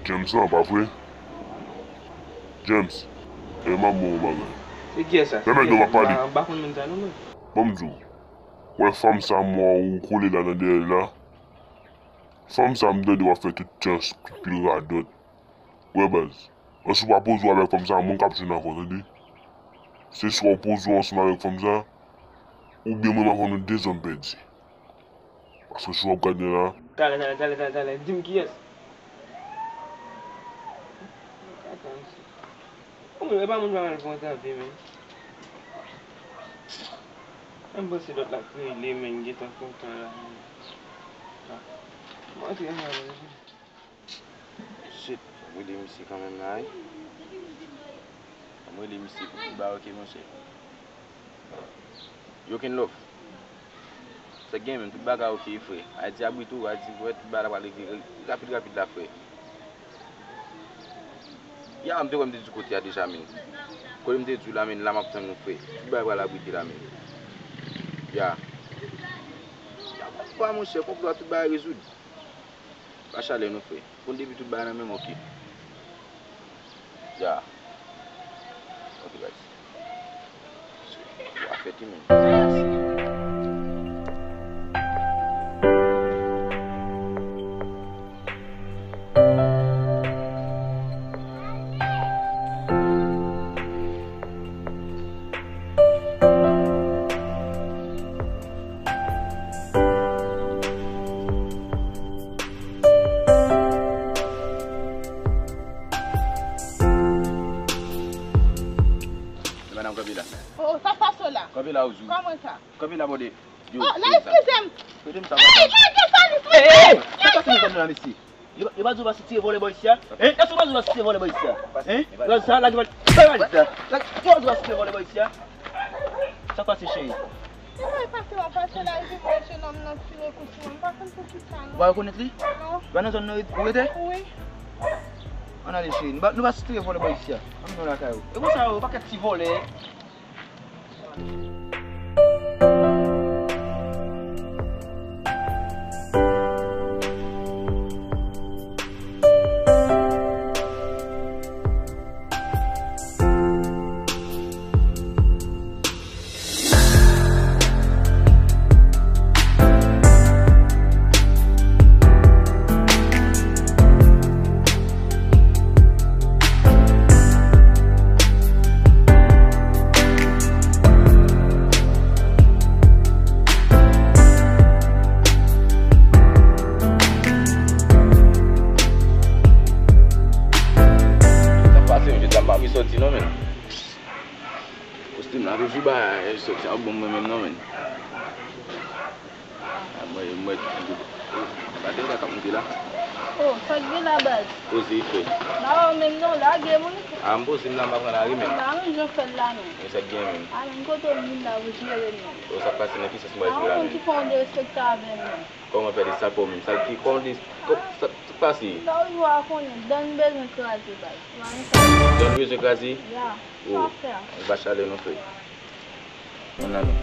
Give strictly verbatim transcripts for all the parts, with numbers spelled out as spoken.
James lan, pa vre? James, e m ap bon bagay. Se kiyès sa? Fèmen do, m ap pale. M pa konn moun sa non, mwen. Ban m di w, wè fanm sa m wè ou kole la nan dèyè l la. Fanm sa m tande w ap fè tout chans, tout pil radòt. Wè baz, si w pa poze w avèk fanm sa, mwen k ap jwenn ankò, tande. Se swa w poze w ansanm avèk fanm sa, oubyen mwen m ap fè nou de zòm pèdi. Paske si w ap gade la. Talè, talè, talè, talè, talè, di m kiyès. Atann, se. Ou menm, e pa moun pa mal fè yon tanpe, men. Mwen panse lòt la k rele, men, gentan kontan la, men. Ah. Mwen antre ansanm avè l. Shit, fò m rele misye kanmenm la, wi. Fò m rele misye pou tout bagay oke, monchè. Yo, Ken Love. Sa k gen menm, tout bagay oke, frè. Ayiti abri tou, Ayiti, frè, tout bagay la pral regle rapid, rapid la, frè. Ya, m te wè m te di kote a deja, men. Kote m te di w la, men, la m ap tann nou, frè. Tout bagay pral abrite la, men. Ya. Ya, konpwa, monchè, konpwa, tout bagay rezoud. Pa chalè non, frè. Konn depi tout bagay nan menm, oke. Ya. Oke, guys. Wa fè ti men. Madanm, kanpe la. Oh, sa pase la? Kanpe la, ou di. Kòman sa? Kanpe la, bòde. Yo, oh, la, eskize m. Kote m sa? Hey, lage sa, li. Hey, hey, sa pase nan zòn nan, mesye? Yo, yo pa di w pa soti vòlè bò isi a? Hein? Èske w pa di w pa soti vòlè bò isi a? Hein? Lage sa, lage vòlè. Lage sa. Lage, yo pa di w pa soti vòlè bò isi a? Sa k pase, cheri? Sa k pase, w ap pase la, epi m wè jennonm nan tire kou sou mwen. M pa konn poukisa, non. Ou pa rekonèt li? Non. Ou pa nan zòn nan ou rete? Wi. Ann ale, cheri. Nou pa, nou pa soti vòlè bò isi a. Ann nou lakay ou. E konsa yo, pakèt ti vòlè. Sa pase, jodi a m pa vle sòti non, men. Kostim la toujou ba sòti a bon mwen menm non, men. A, mwen, mwen, gade gade k ap moute la. Oh, sa k gen la, baz? Poze, frè. Ba, ou menm non, lage moun. A, m poze m la, m pa pran lari, men. Ba, menm jan fè l la, non. Men sa k gen, men. A, men kote w vin la, ou jere, non. Oh, sa k pase, nan ki sans mwen jere la, men? Ki fè w derespekte avè m, non? Kòman fè de sa pou ou menm? Sa ki, kòman de, kò, sa, sa k pase? Sa ou jwe a konnen, dan bezwen kraze, baz. Ou pa nan sa. Dan bezwen kraze? Ya. Oh, sa fè a. Ou pa chalè non, frè. Ann ale.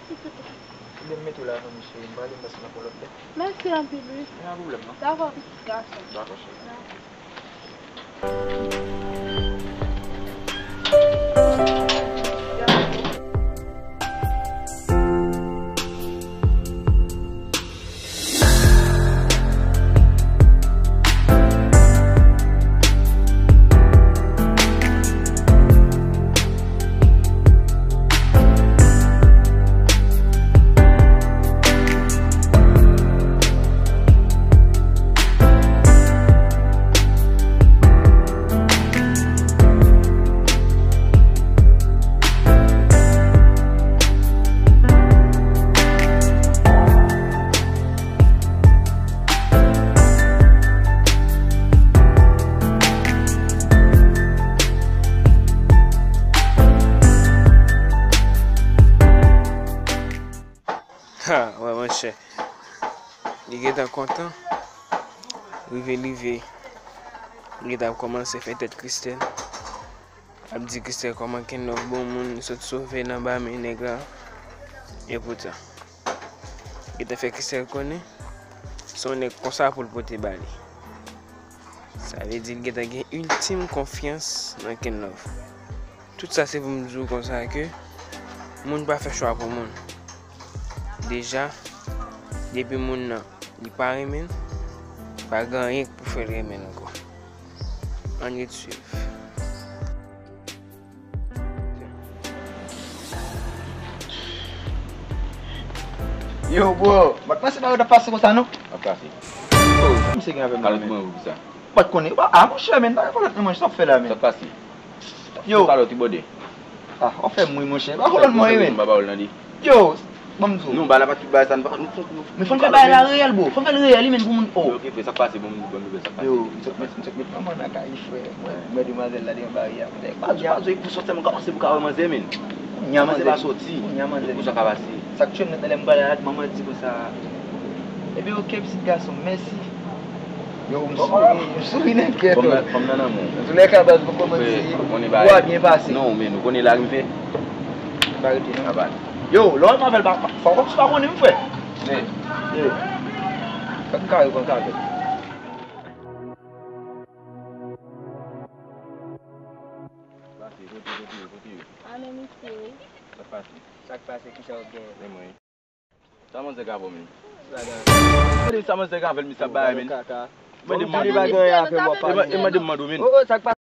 Kile m mete w la avan, mesye, m prale, m pase nan yon lòt lè. Mèsi anpil, wi. Pa gen pwoblèm, non. Dakò, pitit gason. Dakò, cheri. Dakò. Ha, wè, monchè. Li gentan kontan. Rive, rive. Li gentan ap kòmanse fè tèt Kristèl. Ap di Kristèl kòman Kenlove bon moun, li sot sove nan ba men nèg la. Epoutan, gentan fè Kristèl konnen se yon nèg konsa pou l pote ba li. Sa vle di l gentan gen iltim konfyans nan Kenlove. Tout sa se pou m di w konsa ke moun pa fè chwa pou moun. Deja, depi moun nan li pa renmen l, pa gen anyen k pou fè l renmen l ankò. Ann ret swiv. Yo, bro, m pa t panse bagay yo t ap pase konsa, non. Ap pase. Oh, misye gen avè m la, men. Kalòt mwen pou sa. M pa t konnen. Ah, monchè, men, bagay kalòt mwen, sa w ap fè la, men. Sa k pase? Yo. Kalòt, ti bòde. Ah, w ap fè m ri, monchè. Pa kalòt mwen, men. M pa ba w l nan di. Yo, ban m di w. Non, bagay la pa tout bagay sa, nou pa, nou fon, nou. Men fò n fè bagay la reyèl, bro. Fò n fè l reyèl, wi, men, pou moun, oh. Yo, ok, frè, sa k pase, bon, bon, bon, sa k pase. Yo, m sot, m sot, m sot met manman nan kay, frè. Mwen, mwen demwazèl la devan bari a. Nèg pa di, pa di, pou sòti, mwen kòmanse pou ka wè manzè, men. Kounye a manzè pa soti. Kounye a manzè. Pou sa ka pase. Sa k tchwe m nèt nan lè m pale a, manman di konsa. Ebyen, ok, pitit gason, mèsi. Yo, m souri, m souri nèt, kèt. Fòm nan, fòm nan nan men w. Antoulèka, baz, nou kòmanse. Ou a byen pase. Non, men nou konnen la rive. Pa rete, non. Yo, lè w antre avè l, pa, pa, fò w pa konnen, m frè. Men. Yo. Fè m kare, pran kare. Pase, kote, kote yo, kote yo? A, men misye, wi. Sa k pase? Sa k pase, kisa w ap genyen? Men mwen. Sa manzè ka fè w menm? Gade sa manzè ka fè l, misye ap bay men. Mande m mande w. E mande m mande w men.